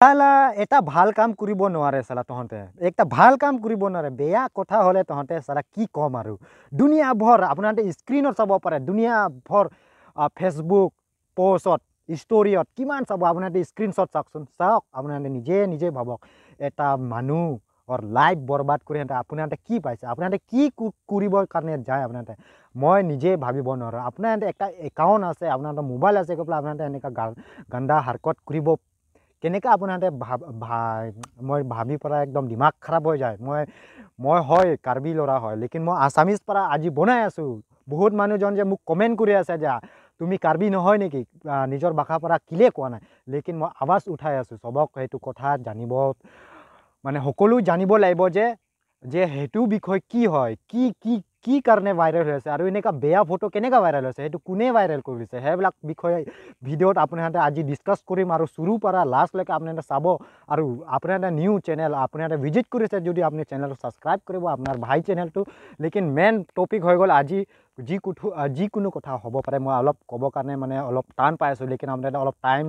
চালা এটা ভাল কাম কৰিব নোৱাৰে, চালা তহঁতে একটা ভাল কাম কৰিব নোৱাৰে। বেয়া কথা হ'লে তহঁতে চালা কি ক'ম আৰু, দুনীয়া ভৰ আপোনালোকে স্ক্ৰীণত চাব পাৰে, দুনীয়া ভৰ ফেচবুক পষ্টত, ষ্টৰিয়ত কিমান চাব। আপোনালোকে স্ক্ৰীণশ্বট চাওকচোন, চাওক আপোনালোকে নিজে নিজে ভাবক, এটা মানুহৰ লাইফ বৰবাদ কৰি সিহঁতে আপোনালোকে কি পাইছে? আপোনালোকে কি কৰিবৰ কাৰণে যায় আপোনালোকে? মই নিজে ভাবিব নোৱাৰোঁ। আপোনালোকে এটা একাউণ্ট আছে, আপোনালোকৰ মোবাইল আছে, কৈ পেলাই আপোনালোকে এনেকুৱা গান্দা হাৰকত কৰিব কেনেকৈ আপোনালোকে ভাব? মই ভাবি পেলাই একদম দিমাগ খাৰাপ হৈ যায়। মই হয় কাৰ্বি ল'ৰা হয়, লেকিন মই আছামিজ পৰা আজি বনাই আছোঁ। বহুত মানুহজন যে মোক কমেণ্ট কৰি আছে যে তুমি কাৰ্বি নহয় নেকি, নিজৰ ভাষাৰ পৰা কেলৈ কোৱা নাই? লেকিন মই আৱাজ উঠাই আছোঁ, চবক সেইটো কথা জানিব, মানে সকলো জানিব লাগিব যে সেইটো বিষয় কি হয়, কি কি কি কাৰণে ভাইৰেল হৈ আছে আৰু এনেকুৱা বেয়া ফটো কেনেকুৱা ভাইৰেল হৈছে, সেইটো কোনে ভাইৰেল কৰিছে, সেইবিলাক বিষয়ে ভিডিঅ'ত আপোনালোকে আজি ডিছকাছ কৰিম। আৰু চুৰু পৰা লাষ্টলৈকে আপোনালোকে চাব। আৰু আপোনাৰ এটা নিউ চেনেল আপোনালোকে ভিজিট কৰিছে যদি, আপুনি চেনেলটো ছাবস্ক্ৰাইব কৰিব, আপোনাৰ ভাই চেনেলটো। লেকিন মেইন টপিক হৈ গ'ল আজি যিকোনো কথা হ'ব পাৰে, মই অলপ ক'বৰ কাৰণে মানে অলপ টান পাই আছোঁ, লেকিন আপোনালোকে অলপ টাইম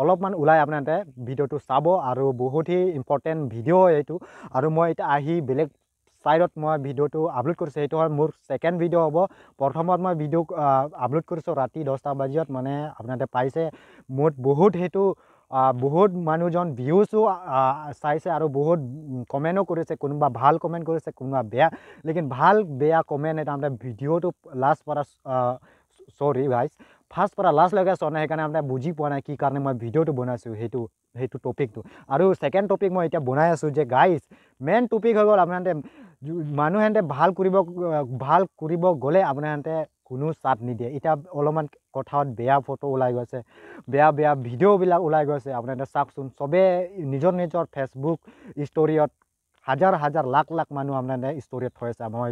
অলপমান ওলাই আপোনালোকে ভিডিঅ'টো চাব। আৰু বহুতেই ইম্পৰ্টেণ্ট ভিডিঅ' হয় এইটো। আৰু মই এতিয়া আহি বেলেগ ছাইডত মই ভিডিঅ'টো আপলোড কৰিছোঁ, সেইটো হয় মোৰ ছেকেণ্ড ভিডিঅ' হ'ব। প্ৰথমত মই ভিডিঅ' আপলোড কৰিছোঁ ৰাতি 10টা বাজিত, মানে আপোনালোকে পাইছে। মোৰ বহুত সেইটো বহুত মানুহজন ভিউজো চাইছে আৰু বহুত কমেণ্টো কৰিছে। কোনোবা ভাল কমেণ্ট কৰিছে, কোনোবা বেয়া। লেকিন ভাল বেয়া কমেণ্ট এটা আপোনাৰ ভিডিঅ'টো লাষ্ট পৰা, চৰি গাইজ, ফাৰ্ষ্ট পৰা লাষ্টলৈকে চোৱা নাই, সেইকাৰণে আপোনাৰ বুজি পোৱা নাই কি কাৰণে মই ভিডিঅ'টো বনাইছোঁ সেইটো টপিকটো। আৰু ছেকেণ্ড টপিক মই এতিয়া বনাই আছোঁ যে গাইজ, মেইন টপিক হৈ গ'ল আপোনালোকে মানুহেঁতে ভাল কৰিব গ'লে আপোনালোকে কোনো চাথ নিদিয়ে। এতিয়া অলপমান কথাত বেয়া ফটো ওলাই গৈছে, বেয়া বেয়া ভিডিঅ'বিলাক ওলাই গৈছে। আপোনালোকে চাওকচোন, চবেই নিজৰ নিজৰ ফেচবুক ষ্টৰিয়ত হাজাৰ হাজাৰ লাখ লাখ মানুহ আপোনালোকে ষ্টৰিয়ত থৈ আছে। মই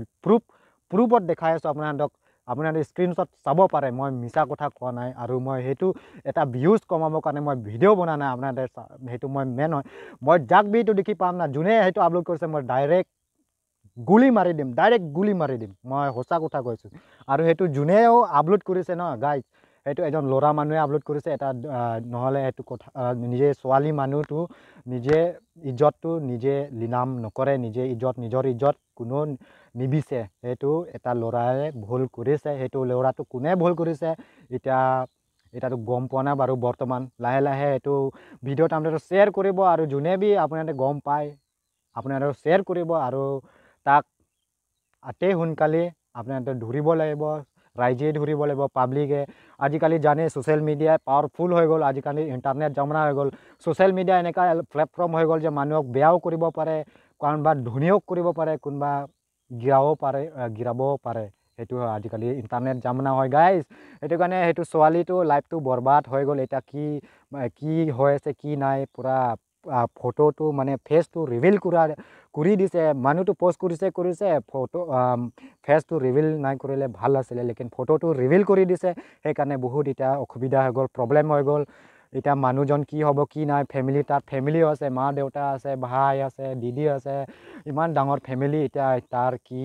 প্ৰুফত দেখাই আছোঁ আপোনালোকক, আপোনালোকে স্ক্ৰীণশ্বট চাব পাৰে। মই মিছা কথা কোৱা নাই আৰু মই সেইটো এটা ভিউজ কমাবৰ কাৰণে মই ভিডিঅ' বনোৱা নাই। আপোনালোকে সেইটো মই মেইন হয়, মই যাক ভিডিঅ' দেখি পাম না, যোনে সেইটো আপলোড কৰিছে, মই ডাইৰেক্ট গুলি মাৰি দিম, ডাইৰেক্ট গুলি মাৰি দিম। মই সঁচা কথা কৈছোঁ। আৰু সেইটো যোনেও আপলোড কৰিছে ন গাইজ, সেইটো এজন ল'ৰা মানুহে আপলোড কৰিছে এটা, নহ'লে সেইটো কথা নিজে ছোৱালী মানুহটো নিজে ইজ্জতটো নিজে লিলাম নকৰে, নিজে ইজ্জত, নিজৰ ইজ্জত কোনো নিবিচে। সেইটো এটা ল'ৰাই ভুল কৰিছে। সেইটো ল'ৰাটো কোনে ভুল কৰিছে এতিয়াতো গম পোৱা নাই বাৰু বৰ্তমান। লাহে লাহে এইটো ভিডিঅ'টো আপোনালোকে শ্বেয়াৰ কৰিব আৰু যোনে বি আপোনালোকে গম পায় আপোনালোকে শ্বেয়াৰ কৰিব আৰু তাক অতি সোনকালে আপোনালোকে ধৰিব লাগিব, ৰাইজে ধৰিব লাগিব, পাব্লিকে। আজিকালি জানে ছ'চিয়েল মিডিয়াই পাৱাৰফুল হৈ গ'ল, আজিকালি ইণ্টাৰনেট জামানা হৈ গ'ল। ছ'চিয়েল মিডিয়া এনেকুৱা প্লেটফৰ্ম হৈ গ'ল যে মানুহক বেয়াও কৰিব পাৰে, কোনোবা ধুনীয়াও কৰিব পাৰে, কোনোবা গিৰাব পাৰে, গিৰাবও পাৰে। সেইটো হয়, আজিকালি ইণ্টাৰনেট জামানা হয় গাইজ। সেইটো কাৰণে সেইটো ছোৱালীটো লাইফটো বৰবাদ হৈ গ'ল। এতিয়া কি কি হৈ আছে কি নাই, পূৰা ফটোটো মানে ফেচটো ৰিভিল কৰি দিছে, মানুহটো পষ্ট কৰিছে ফটো, ফেচটো ৰিভিল নাই কৰিলে ভাল আছিলে, লেকিন ফটোটো ৰিভিল কৰি দিছে। সেইকাৰণে বহুত এতিয়া অসুবিধা হৈ গ'ল, প্ৰব্লেম হৈ গ'ল। এতিয়া মানুহজন কি হ'ব কি নাই, ফেমিলি, তাত ফেমিলিও আছে, মা দেউতা আছে, ভাই আছে, দিদি আছে, ইমান ডাঙৰ ফেমিলি। এতিয়া তাৰ কি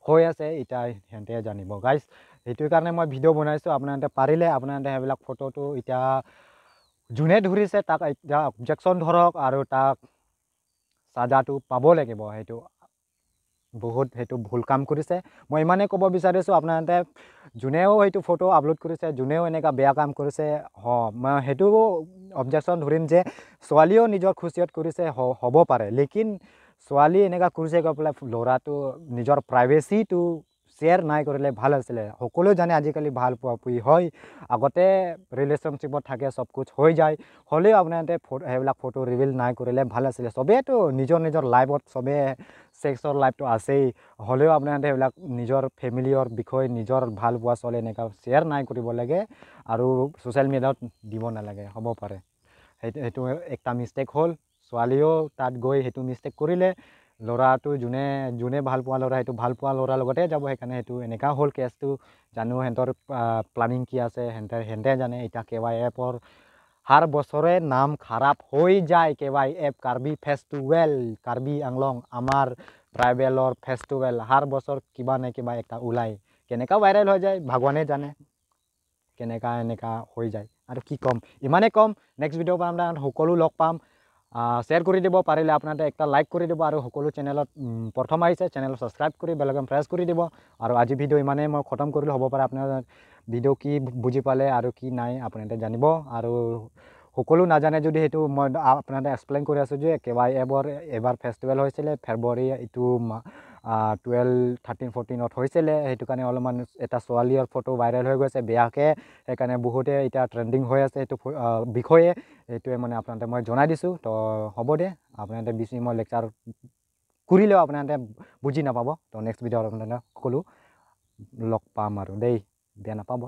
হৈ আছে এতিয়া সিহঁতে জানিব গাইজ। সেইটো কাৰণে মই ভিডিঅ' বনাইছোঁ। আপোনালোকে পাৰিলে আপোনালোকে সেইবিলাক ফটোটো এতিয়া যোনে ধৰিছে তাক এতিয়া অবজেকশ্যন ধৰক আৰু তাক চাজাটো পাব লাগিব। সেইটো বহুত সেইটো ভুল কাম কৰিছে। মই ইমানেই ক'ব বিচাৰিছোঁ, আপোনালোকে যোনেও সেইটো ফটো আপলোড কৰিছে, যোনেও এনেকুৱা বেয়া কাম কৰিছে, মই সেইটো অবজেকশ্যন ধৰিম যে ছোৱালীয়েও নিজৰ খুচিয়ত কৰিছে হ'ব পাৰে, লেকিন ছোৱালী এনেকুৱা কৰিছে গৈ পেলাই ল'ৰাটো নিজৰ প্ৰাইভেচিটো শ্বেয়াৰ নাই কৰিলে ভাল আছিলে। সকলোৱে জানে আজিকালি ভাল পোৱা পুই হয়, আগতে ৰিলেশ্যনশ্বিপত থাকে, চব কুছ হৈ যায়। হ'লেও আপোনালোকে সেইবিলাক ফটো ৰিভিল নাই কৰিলে ভাল আছিলে। চবেইতো নিজৰ নিজৰ লাইফত চবে ছেক্সৰ লাইফটো আছেই, হ'লেও আপোনালোকে সেইবিলাক নিজৰ ফেমিলিৰ বিষয়ে, নিজৰ ভাল পোৱা ছোৱালী এনেকুৱা শ্বেয়াৰ নাই কৰিব লাগে আৰু ছ'চিয়েল মিডিয়াত দিব নালাগে। হ'ব পাৰে সেইটো একটা মিষ্টেক হ'ল, ছোৱালীও তাত গৈ সেইটো মিষ্টেক কৰিলে। ল'ৰাটো যোনে যোনে ভাল পোৱা ল'ৰা, সেইটো ভাল পোৱা ল'ৰাৰ লগতে যাব, সেইকাৰণে সেইটো এনেকুৱা হ'ল কেছটো। জানো সিহঁতৰ প্লানিং কি আছে, সিহঁতে জানে। এতিয়া কেৱাইএফৰ হাৰ বছৰে নাম খাৰাপ হৈ যায়। কেৱাইএফ কাৰ্বি ফেষ্টিভেল, কাৰ্বি আংলং আমাৰ ট্ৰাইবেলৰ ফেষ্টিভেল, হাৰ বছৰ কিবা নে কিবা এটা ওলায়, কেনেকুৱা ভাইৰেল হৈ যায় ভগৱানে জানে, কেনেকুৱা এনেকুৱা হৈ যায়। আৰু কি ক'ম, ইমানেই ক'ম। নেক্সট ভিডিঅ' পৰা আপোনাৰ সকলো লগ পাম। শ্বেয়াৰ কৰি দিব পাৰিলে, আপোনালোকে একটা লাইক কৰি দিব, আৰু সকলো চেনেলত প্ৰথম আহিছে, চেনেলত ছাবস্ক্ৰাইব কৰি বেল আইকন প্ৰেছ কৰি দিব। আৰু আজি ভিডিঅ' ইমানেই মই খতম কৰিলোঁ। হ'ব পাৰে আপোনাৰ ভিডিঅ' কি বুজি পালে আৰু কি নাই আপোনালোকে জানিব, আৰু সকলো নাজানে যদি সেইটো মই আপোনালোকে এক্সপ্লেইন কৰি আছোঁ যে কে ৱাই এফৰ এবাৰ ফেষ্টিভেল হৈছিলে ফেব্ৰুৱাৰী, এইটো 12, 13, 14ত হৈছিলে। সেইটো কাৰণে অলপমান এটা ছোৱালীৰ ফটো ভাইৰেল হৈ গৈছে বেয়াকৈ, সেইকাৰণে বহুতে এতিয়া ট্ৰেণ্ডিং হৈ আছে সেইটো বিষয়ে। সেইটোৱে মানে আপোনালোকে মই জনাই দিছোঁ। তো হ'ব দে, আপোনালোকে বেছি মই লেকচাৰ কৰিলেও আপোনালোকে বুজি নাপাব। তো নেক্সট ভিডিঅ'ত আপোনালোকে সকলো লগ পাম আৰু দেই, বেয়া নাপাব।